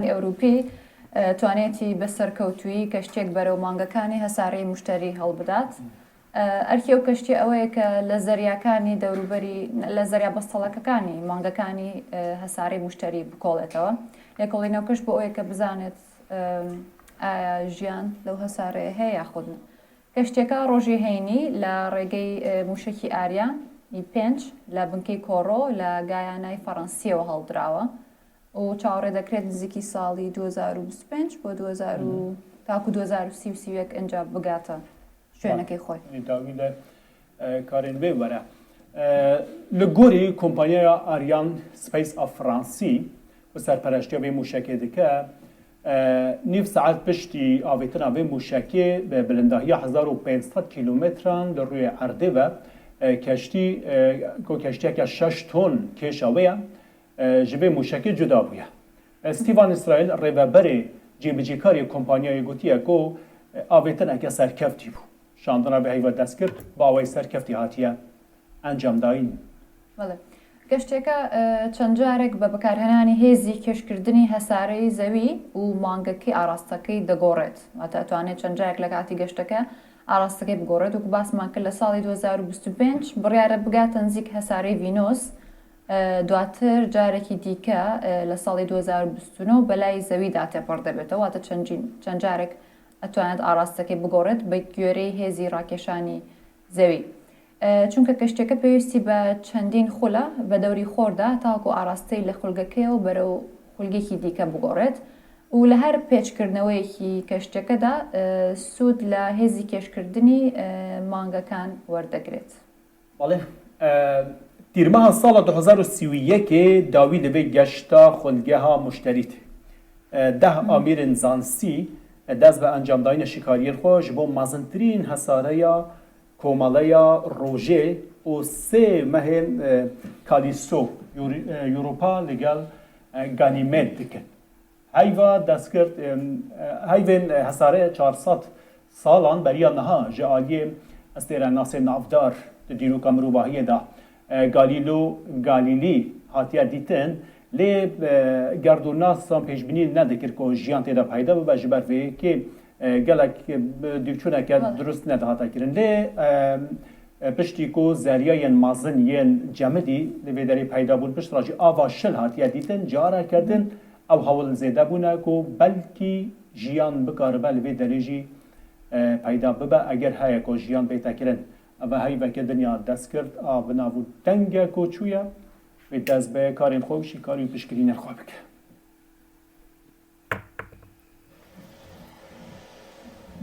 زانستکارانی ئەوروپی توانێتی بە سەرکەوتوویی کەشتییەک بەرەو مانگەکانی هەسارەی موشتەری هەڵبدات. ئەرکی ئەو کەشتییە ئەوەیە کە لە زەریاکانی دەوروبەری لە زەریا بەستەڵەکەکانی مانگەکانی هەسارەی موشتەری بکۆڵێتەوە. لێکۆڵینەوەکەش بۆ ئەوەیە کە بزانێت ئایا ژیان لەو هەسارەیە هەیە یاخود نا. کەشتییەکە ڕۆژی هەینی لە ڕێگەی مووشەکی ئاریان ی پێنج لە بنکەی کۆرۆ لە گایانای فەڕەنسییەوە هەڵدراوە و چاوەڕێ دەکرێت نزیکی ساڵی 2025 بۆ 2000 تاکو 2030 و 31 ئینجا بگاتە شوێنەکەی خۆی. داوی لە کارێن وێ وەرە. لە گۆری کۆمپانیایا ئاریان سپەیس ئا فڕانسی و سەرپەرەشتیا وێ مووشەکێ دکە، نیو سەعات پشتی ئاڤێتنا ڤێ مووشەکێ بە بلنداهیا 1500 کیلۆمەتران لە ڕوێ عەردێ ڤە کەشتی کو کەشتیەکە شەش تۆن کێشا وێیە ژ ڤێ مووشەکێ جودا بویە. ستیڤان ئیسرائیل ڕێڤەبەرێ جێبجێکارێ کۆمپانیایێ گوتیە کو ئاڤێتنەکە سەرکەفتی بوو. شاندنا ڤێ هەیڤا دەستکرد بە ئاوای سەرکەفتی هاتیە ئەنجامداین. بەڵێ. کەشتیەکە چەند جارێک بە بەکارهێنانی هێزی کێشکردنی هەسارەی زەوی و مانگەکەی ئاڕاستەکەی دەگۆڕێت، واتە ئەتوانێت چەند جارێک لە کاتی گەشتەکە ئاڕاستەکەی بگۆڕێت، وەکو باسمان کرد لە ساڵی 2025 بڕیارە بگاتە نزیک هەسارەی ڤینۆس، دواتر جارێکی دیکە لە ساڵی 2029 بەلای زەویدا تێپەڕ دەبێتەوە، واتە چەند جارێک ئەتوانێت ئاڕاستەکەی بگۆڕێت بە گوێرەی هێزی ڕاکێشانی زەوی. چونکە کەشتیەکە پێویستی بە چەندین خولە بە دەوری خۆردا تاوەکو ئاڕاستەی لە خولگەکەیەوە بەرەو خولگێکی دیکە بگۆڕێت و لە هەر پێچکردنەوەیەکی کەشتیەکەدا سوود لە هێزی کێشکردنی مانگەکان وەردەگرێت. بەڵێ تیرمەها ساڵa 2031 داوی لە vê گەشتا خولگەها مشتەری tê. Deh amîrên zanistî dest bi encamdayîna şikariyên xwe ji bo mezintirîn hesareya Komeleya Rojê û sê mehên Kalîsto Europa li gel Ganîmed dikin. Heyva destgirt heyvên hesarê 400 salan beriya niha ji aliyê estêrenasê navdar di dîroka mirovahiyê de Galîlo Galîlî hatiye dîtin lê gerdûnnasan pêşbînî nedikir ku jiyan tê de peyda bibe ji ber vê yekê Gelek dîvçûneke dirust nedihate kirin. Lê piştî ku zeryayên mezin yên cemidî li vê derê peyda bûn, pişt re jî ava şil hatiye dîtin, careke din ew hewl zêde bûne ku belkî jiyan bikaribe li vê derê jî peyda bibe eger heye ku jiyan bête kirin. Ev heyveke din ya destkirt a bi nav û deng e ku çûye wê dest bi karên xwe û şîkarî û piştgirînên xwe bike.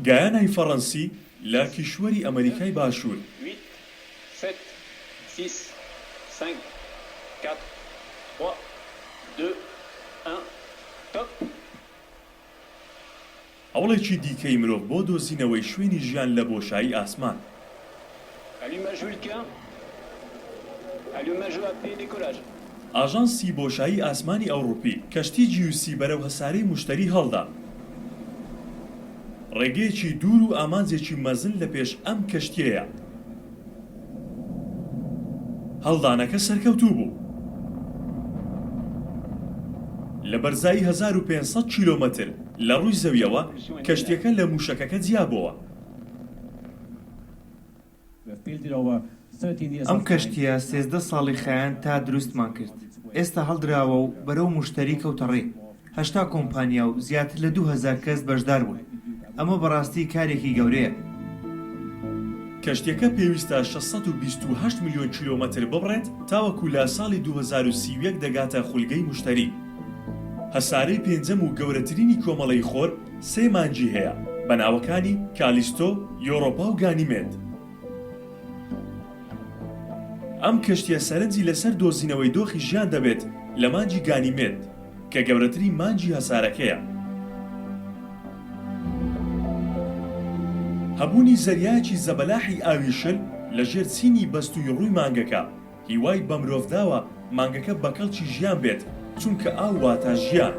گایانای فەڕەنسی لە کیشوەری ئەمەریکای باشوور. هەوڵێکی دیکەی مرۆڤ بۆ دۆزینەوەی شوێنی ژیان لە بۆشایی ئاسمان. ئاژانسی بۆشایی ئاسمانی ئەوڕوپی کەشتی جیوسی بەرەو هەسارەی موشتەری هەڵدا. ڕێگەیەکی دوور و ئامانجێکی مەزن لە پێش ئەم کەشتییەیە. هەڵدانەکە سەرکەوتوو بوو. لە بەرزایی 1500 کیلۆمەتر لە ڕووی زەویەوە کەشتییەکە لە موشەکەکە جیابۆوە. ئەم کەشتییە 13 ساڵی خایاند تا دروستمان کرد، ئێستا هەڵدراوە و بەرەو موشتەری کەوتە ڕێ، 80 کۆمپانیا و زیاتر لە 2000 کەس بەشدار بوون، ئەمە بەڕاستی کارێکی گەورەیە. کەشتییەکە پێویستە 628 ملیۆن کیلۆمەتر ببڕێت تاوەکو لە ساڵی 2031 دەگاتە خولگەی موشتەری. هەسارەی پێنجەم و گەورەترینی کۆمەڵەی خۆر، سێ مانگی هەیە بە ناوەکانی کالیستۆ، یۆرۆپا و گانیمێد. ئەم کەشتییە سەرنجی لەسەر دۆزینەوەی دۆخی ژیان دەبێت لە مانگی گانیمێد کە گەورەترین مانگی هەسارەکەیە. هەبوونی زەریایەکی زەبەلاحی ئاوی شل لەژێر چینی بەستووی ڕووی مانگەکە، هیوای بە مرۆڤ داوە مانگەکە بە کەڵکی ژیان بێت، چونکە ئاو واتا ژیان.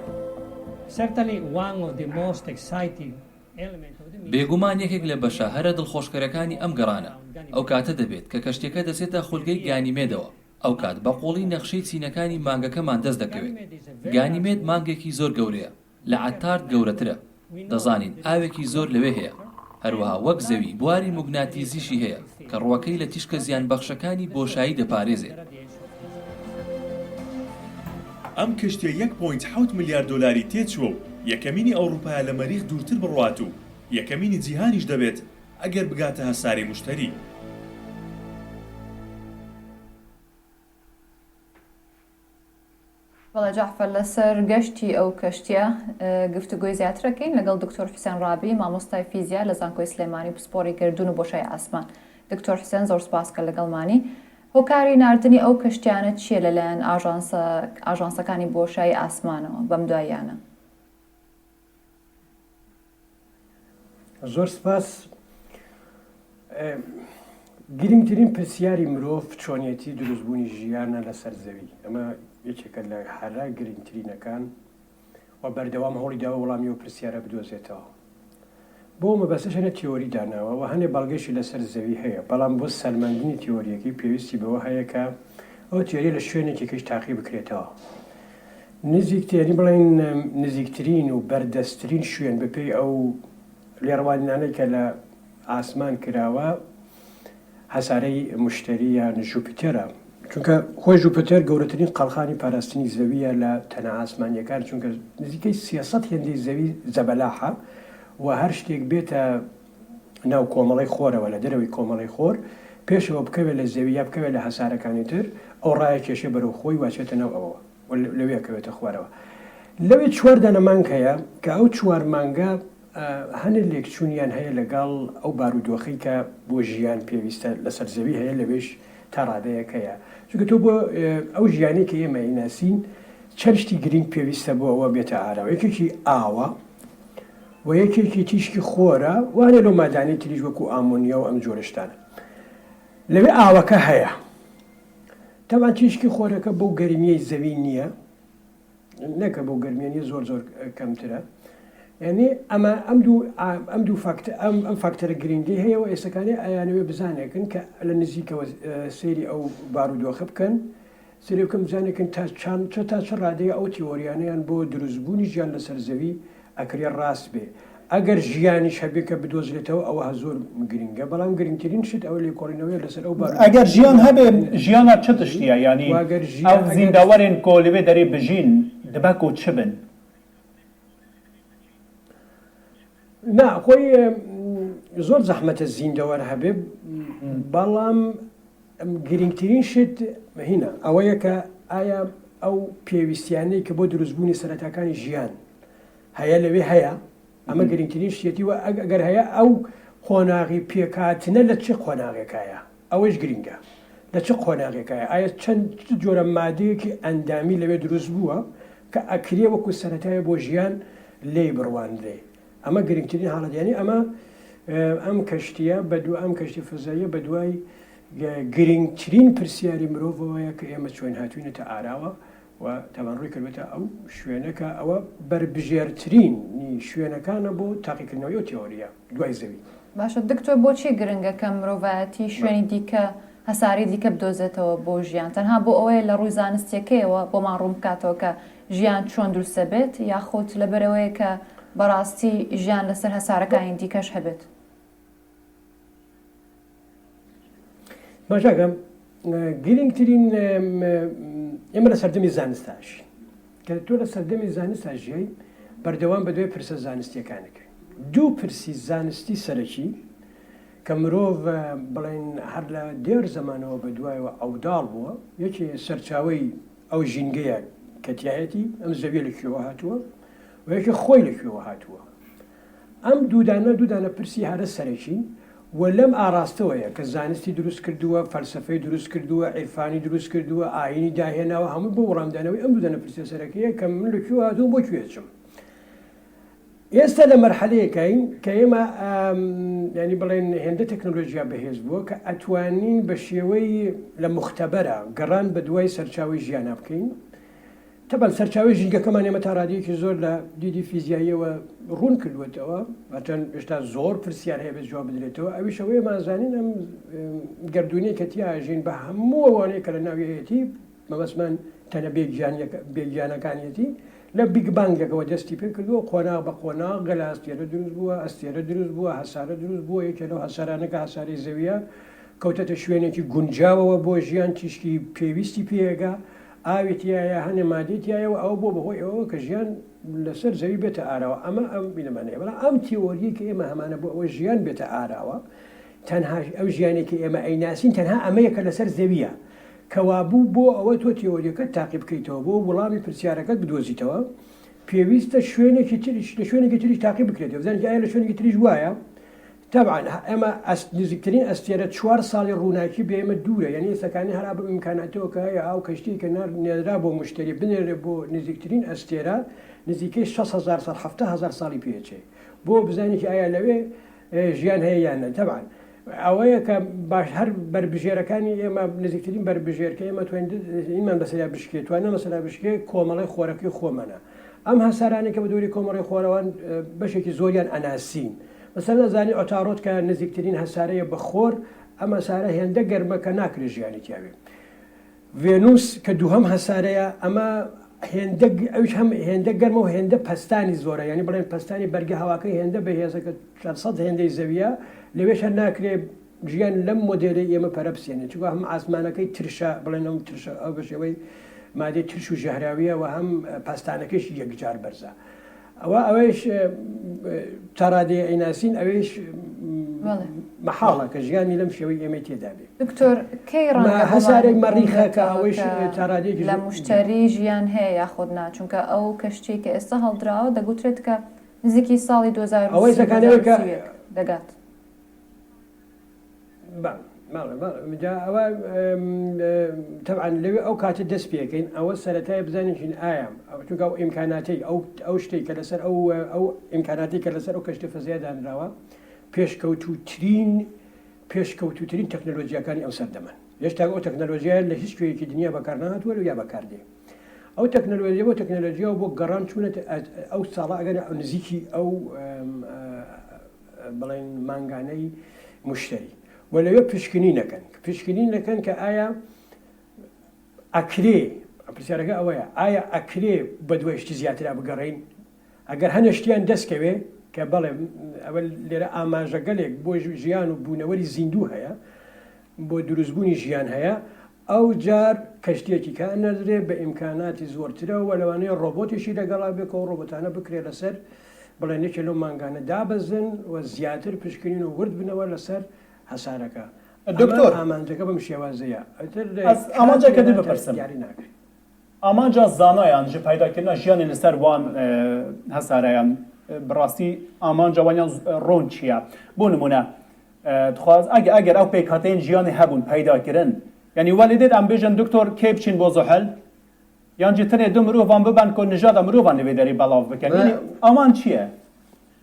بێگومان یەکێک لە بەشە هەرە دڵخۆشکەرەکانی ئەم گەڕانە، ئەو کاتە دەبێت کە کەشتیەکە دەچێتە خولگەی گانیمێدەوە، ئەوکات بە قوڵی نەخشەی چینەکانی مانگەکەمان دەست دەکەوێت. گانیمێد مانگێکی زۆر گەورەیە. لە عەتارد گەورەترە. دەزانین ئاوێکی زۆر لەوێ هەیە. هەروەها وەک زەوی بواری موگناتیزیشی هەیە کە ڕووەکەی لە تیشکە زیانبەخشەکانی بۆشایی دەپارێزێت. ئەم کەشتیە یەک point حەوت ملیار دۆلاری تێچووە و یەکەمینی ئەوڕوپایە لە مەریخ دوورتر بڕوات و یەکەمینی جیهانیش دەبێت ئەگەر بگاتە هەسارەی موشتەری. بەڵێ جەعفەر لەسەر گەشتی ئەو کەشتیە گفتوگۆی زیاتر ئەکەین لەگەڵ دکتۆر حوسێن ڕابی مامۆستای فیزیا لە زانکۆی سلێمانی و پسپۆڕی گەردوون و بۆشای ئاسمان. دکتۆر حوسێن زۆر سوپاس کە لەگەڵمانی. هۆکاری ناردنی ئەو کەشتیانە چییە لەلایەن ئاژانسە ئاژانسەکانی بۆشایی ئاسمانەوە بەم دواییانە؟ زۆر سپاس. گرنگترین پرسیاری مرۆڤ چۆنیەتی دروستبوونی ژیانە لەسەر زەوی. ئەمە یەکێکە لە هەرە گرنگترینەکان و بەردەوام هەوڵی داوە وەڵامی ئەو پرسیارە بدۆزێتەوە. بۆ ئەو مەبەستەش هەنێ تیۆری داناوە و هەنێ بەڵگەیشی لەسەر زەوی هەیە، بەڵام بۆ سەلماندنی تیۆرییەکەی پێویستی بەوە هەیە کە ئەو تیۆرییە لە شوێنێکی کەش تاقی بکرێتەوە. نزیکتر یانی بڵێین نزیکترین و بەردەستترین شوێن بەپێی ئەو لێڕوانینانەی کە لە ئاسمان کراوە هەسارەی مشتەری یان ژوپیتێرە، چونکە خۆی ژوپیتێر گەورەترین قەڵخانی پاراستنی زەوییە لە تەنە ئاسمانییەکان، چونکە نزیکەی 300 هێندەی زەوی زەبەلاحە و هەر شتێک بێتە ناو کۆمەڵەی خۆرەوە لە دەرەوەی کۆمەڵەی خۆر پێشەوە بکەوێت لە زەوی یا بکەوێت لە هەسارەکانی تر ئەو ڕایەکێشێ بەرەو خۆی و ئەچێتە ناو ئەوەوە و لەوێ ئەکەوێتە خوارەوە. لەوێ چوار دانە مانگ هەیە کە ئەو چوار مانگە هەنێ لێکچوونیان هەیە لەگەڵ ئەو بارودۆخەی کە بۆ ژیان پێویستە لەسەر زەوی هەیە لەوێش تا ڕادەیەک هەیە چونکە تۆ بۆ ئەو ژیانەی کە ئێمە ئەیناسین چەند شتی گرینگ پێویستە بۆ ئەوە بێتە ئاراوە یەکێکی ئاوە و یەکێکی تیشکی خۆرە و هەنێ لەو مادانەی تریش وەکو ئامۆنیا و ئەم جۆرە شتانە لەوێ ئاوەکە هەیە تەبعەن تیشکی خۆرەکە بەو گەرمیەی زەوی نییە نەکە بەو گەرمیە نییە زۆر زۆر کەمترە یعنی ئەمە ئەم دوو ئەم دوو فاکت ئەم ئەم فاکتەرە گرنگی هەیە و ئێستەکانی ئەیانەوێ بزانێکن کە لە نزیکەوە سەیری ئەو بارودۆخە بکەن سەیری بکەن بزانێکن تا چەند چ تا چ ڕادەیە ئەو تیۆریانەیان بۆ دروستبوونی ژیان لەسەر زەوی ئەکرێ ڕاست بێ ئەگەر ژیانیش هەبێ کە بدۆزرێتەوە ئەوە زۆر گرنگە بەڵام گرنگترین شت ئەوە لێکۆڵینەوەیە لەسەر ئەو ئەگەر بارودۆخەی ژیان هەبێ لە ژیانا چ زەوی تشتیە یانی و ئەگەر ئەو ژیان ئەگەر زیندەوەرێن کو لە وێ دەرێ بژین دبە کو چ بن؟ نا خۆی زۆر زەحمەتە زیندەوەر هەبێ بەڵام گرنگترین شت هینە ئەوەیە کە ئایا ئەو پێویستیانەی کە بۆ دروستبوونی سەرەتاکانی ژیان هەیە لەوێ هەیە ئەمە گرنگترین شتێتی و ئەگەر هەیە ئەو قۆناغی پێکهاتنە لە چ قۆناغێکایە ئەوەیش گرنگە لە چ قۆناغێکایە ئایا چەند چ جۆرە مادەیەکی ئەندامی لەوێ دروست بووە کە ئەکرێ وەکو سەرەتایە بۆ ژیان لێی بڕوانرێ ئەمە گرنگترین حاڵەت یانی ئەمە ئەم کەشتیە بە دو ئەم کەشتی فەزاییە بە دوای گرنگترین پرسیاری مرۆڤەوەیە کە ئێمە چۆن هاتوینەتە ئاراوە و تاوان ڕووی کردوێتە ئەو شوێنە کە ئەوە بەربژێرترینی شوێنەکانە بۆ تاقیکردنەوەی ئەو تیۆریە دوای زەوی. باشە دکتۆر بۆچی گرنگە کە مرۆڤایەتی شوێنی دیکە هەسارەی دیکە بدۆزێتەوە بۆ ژیان تەنها بۆ ئەوەیە لە ڕووی زانستیەکەیەوە بۆمان ڕوون بکاتەوە کە ژیان چۆن دروست دەبێت یاخود لەبەرئەوەیە کە بەڕاستی ژیان لەسەر هەسارەکانی دیکەش هەبێت؟ باشە گرنگترین ئێمە لە سەردەمی زانستا ئەژین کە تۆ لە سەردەمی زانستا ژیای بەردەوام بەدوای پرسە زانستیەکانەکەی دوو پرسی زانستی سەرەکی کە مرۆڤ بڵێن هەر لە دێر زەمانەوە بە دوایەوە عەوداڵ بووە یەکێ سەرچاوەی ئەو ژینگەیە کە تیایەتی ئەم زەویە لە کوێوە هاتووە و یەکێ خۆی لە کوێوە هاتووە ئەم دوودانە دوودانە پرسی هەرە سەرەکین و لەم ئاڕاستەوەیە کە زانستی دروست کردووە، فەلسەفەی دروست کردووە، عیرفانی دروست کردووە، ئایینی داهێناوە، هەمووی بۆ وەڵامدانەوەی ئەم دوودانە پرسیە سەرەکییە کە من لە کوێوە هاتووم بۆ کوێ ئەچم. ئێستا لە مەرحەلەیەکاین کە ئێمە یانی بڵێن هێندە تەکنۆلۆژیا بەهێز بووە کە ئەتوانین بە شێوەی لە موختەبەرە گەڕان بە دوای سەرچاوەی ژیانا بکەین. تەبعەن سەرچاوەی ژینگەکەمان ئێمە تا ڕادەیەکی زۆر لە دیدی فیزیاییەوە ڕوون کردووەتەوە، هەرچەند هێشتا زۆر پرسیار هەیە بێت جواب بدرێتەوە، ئەویش ئەوەیە مازانین ئەم گەردوونەی کە تیا ئەژین بە هەموو ئەوانەی کە لە ناویەتی، مەبەستمان تەنە بێ گیانەکانیەتی، لە Big Bang ەکەوە دەستی پێ کردووە قۆناغ بە قۆناغ گەلە ئەستێرە دروست بووە، ئەستێرە دروست بووە، هەسارە دروست بووە، یەکێ لەو هەسارانە کە هەسارەی زەوییە کەوتەتە شوێنێکی گونجاوەوە بۆ ژیان تیشکی پێویستی پێیەگا، ئاوی تیایە، هەنێ مادەی تیایە و ئەوە بووە بە هۆی ئەوەوە کە ژیان لەسەر زەوی بێتە ئاراوە. ئەمە ئەم بینەمانەیە. بەڵام ئەم تیۆرییەی کە ئێمە هەمانە بۆ ئەوەی ژیان بێتە ئاراوە، تەنها ئەو ژیانەی کە ئێمە ئەیناسین تەنها ئەمەیە کە لەسەر زەوییە. کەوابوو بۆ ئەوە تۆ تیۆرییەکەت تاقی بکەیتەوە، بۆ وڵامی پرسیارەکەت بدۆزیتەوە، پێویستە شوێنێکی تریش لە شوێنێکی تریش تاقی بکرێتەوە بزانین کە ئایا لە شوێنێکی تریش وایە. تەبعەن ئێمە نزیکترین ئەستێرە چوار ساڵی ڕووناکی بە ئێمە دوورە یانی ئێستاکانی هەر بەم ئیمکاناتەوە کە هەیە ئەو کەشتیەی کە نار نێرا بۆ مشتەری بنێرێ بۆ نزیکترین ئەستێرە نزیکەی 6 هەزار ساڵ 70 هەزار ساڵی پێچێ بۆ بزانین کە ئایا لەوێ ژیان هەیە یان نە تەبعەن ئەوەیە کە باش هەر بەربژێرەکانی ئێمە نزیکترین بەربژێر کە ئێمە توانین ئیمان بەسەریا بشکێ توانە مەسەلا بشکێ کۆمەڵی خۆرەکەی خۆمانە ئەم هەسارانەی کە بە دەوری کۆمەڵی خۆرەوەن بەشێکی زۆریان ئەناسین مەسەلەن ئەزانی عوتاڕۆد کە نزیکترین هەسارەیە بە خۆر، ئەم هەسارە هێندە گەرمە کە ناکرێت ژیانی تیا بێ. ڤێنوس کە دووهەم هەسارەیە ئەمە هێندە ئەویش هەم هێندە گەرمە و هێندە پەستانی زۆرە یانی بڵێن پەستانی بەرگە هەواکەی هێندە بەهێزە کە 400 هێندەی زەویە لەوێش هەر ناکرێ ژیان لەم مۆدێلەی ئێمە پەرە بسێنێت چونکە هەم ئاسمانەکەی ترشە بڵێن ئەم ترشە ئەو بە شێوەی مادەی ترش و ژەهراویە و هەم پەستانەکەیشی یەکجار بەرزە. ئەوە ئەوەیش تا ڕادەیە ئەیناسین ئەوەیش مەحاڵە کە ژیانی لەم شێوەی ئێمەی تێدا بێ. دکتۆر کەی ڕەنگە هەسارەی مەڕیخە کە ئەوەیش تا ڕادەیەکی لە موشتەری ژیان هەیە یاخود نا چونکە ئەو کەشتیەی کە ئێستا هەڵدراوە دەگوترێت کە نزیکی ساڵی 2030 2031 دەگات. بەڵێ بەڵێ جا ئەوە تەبعەن لەوێ ئەو کاتە دەست پێکەین ئەوە سەرەتای بزانین ئایا چونکە ئەو ئیمکاناتەی ئەو ئەو شتێک کە لەسەر ئەو ئەو ئیمکاناتی کە لەسەر ئەو کەشتی فەزای دانراوە پێشکەوتووترین پێشکەوتووترین تەکنەلۆژیاکانی ئەو سەردەمەن هێشتا ئەو تەکنەلۆژیای لە هیچ کوێیەکی دنیا بەکارنەهاتووە یا بەکاردێ ئەو تەکنەلۆژیا بۆ تەکنەلۆژیا و بۆ گەڕان چوونەتە ئەو ساڵە ئەگەر نزیکی ئەو بڵێن مانگانەی مشتری و لەوێ پشکنین ئەکەن پشکنین ئەکەن کە ئایا ئەکرێ پرسیارەکە ئەوەیە ئایا ئەکرێ بە دوای شتی زیاترا بگەڕین ئەگەر هەنێ شتیان دەستکەوێ کە بەڵێ ئەوە لێرە ئاماژەگەلێک بۆ ژیان و بوونەوەری زیندوو هەیە بۆ دروستبوونی ژیان هەیە ئەوجار کەشتیەکی کە ئەنەردرێ بە ئیمکاناتی زۆرترەوە و لەوانەیە ڕۆبۆتیشی لەگەڵا بێ کە ئەو ڕۆبۆتانە بکرێ لەسەر بڵێن یەکێ لەو مانگانە دابەزن و زیاتر پشکنین و ورد بنەوە لەسەر هەسارەکە. ئەمە دکتۆر ئامانجەکە بەم شێوازەیە. ئیتر ئەز کات ئامانجەکە دی لێرە بپرسم. دیاری ناکرێ. ئامانجا زانایان ji peydakirina jiyanê li ser wan hesareyan bi rastî amanca wan ya ron çi ye? Bo nimûne Dixwaz eger eger ew pêkhateyên jiyanê hebûn peyda kirin yanî welê dêt em bêjin doktor kê biçin bo Zuhel yan jî tenê du mirovan biben ku nijada mirovan li wê derê belav bikin yanî aman çi ye?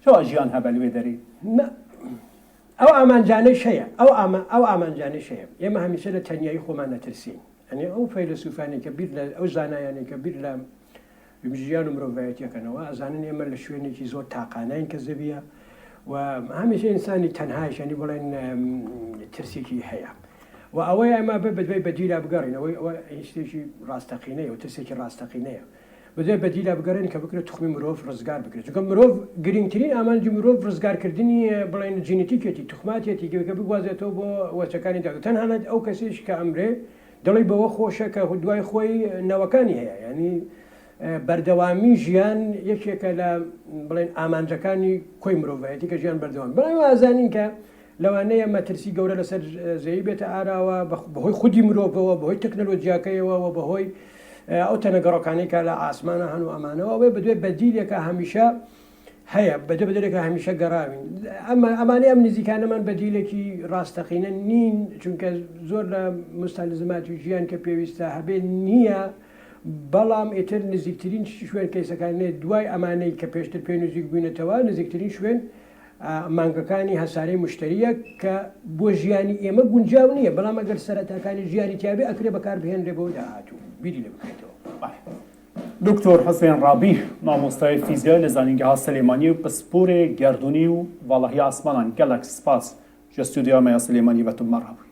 Çawa jiyan hebe li wê derê? Na ئەو ئامانجانەیش هەیە ئەو ئامە ئەو ئامانجانەیش هەیە ئێمە هەمیشە لە تەنیایی خۆمان ئەترسین یانی ئەو فەیلەسوفانەی کە بیر لە ئەو زانایانەی کە بیر لە ژیان و مرۆڤایەتی ئەکەنەوە ئەزانن ئێمە لە شوێنێکی زۆر تاقاناین کە زەویە و هەمیشە ئینسانی تەنهایش ینی بڵێن ترسێکی هەیە و ئەوەی ئەمە بە بەدوای بەدیلا بگەڕین ئەوەی ئەوە شتێکی ڕاستەقینەیە و ترسێکی ڕاستەقینەیە بەدوای بەدیلا بگەڕێن کە بکرێت تخمی مرۆڤ ڕزگار بکرێت چونکە مرۆڤ گرنگترین ئامانجی مرۆڤ ڕزگارکردنی بڵێن جینەتیکێتی توخماتێتی کە بگوازێتەوە بۆ وەچەکانی داهاتوو تەنانەت ئەو کەسیش کە ئەمرێ دڵی بەوە خۆشە کە دوای خۆی نەوەکانی هەیە یانی بەردەوامی ژیان یەکێکە لە بڵێن ئامانجەکانی کۆی مرۆڤایەتی کە ژیان بەردەوام بەڵام ئازانین کە لەوانەیە مەترسی گەورە لەسەر زەوی بێتە ئاراوە بەهۆی خودی مرۆڤەوە بەهۆی تەکنەلۆجیاکەیەوە و بەهۆی ئەو تەنەگەڕۆکانەی کە لە ئاسمانە هەن و ئەمانەوە ئەوەی بەدوای بەدیلێکە هەمیشە هەیە بەدە بەدەرێکە هەمیشە گەڕاوین ئەمە ئەمانەی ئەم نزیکانەمان بەدیلێکی ڕاستەقینە نین چونکە زۆر لە مستەلزماتی ژیان کە پێویستە هەبێ نییە بەڵام ئیتر نزیکترین شوێن کەیسەکان نێ دوای ئەمانەی کە پێشتر پێ نزیک بووینەتەوە نزیکترین شوێن مانگەکانی هەسارەی مشتریە کە بۆ ژیانی ئێمە گونجاو نییە بەڵام ئەگەر سەرەتاکانی ژیانی تیاابێ ئەکرێ بەکاربهێنرێ بۆ داهاتوو بیری لێ بکرێتەوە. دکتۆر حوسێن ڕابی، مامۆستای فیزیای لە زانینگەها سلێمانی و پسپۆرێ گەردوونی و ڤاڵاهی ئاسمانان، گەلەک سپاس ژە ستۆدیۆ مە یا سلێمانی ڤە تو مە ڕابووی.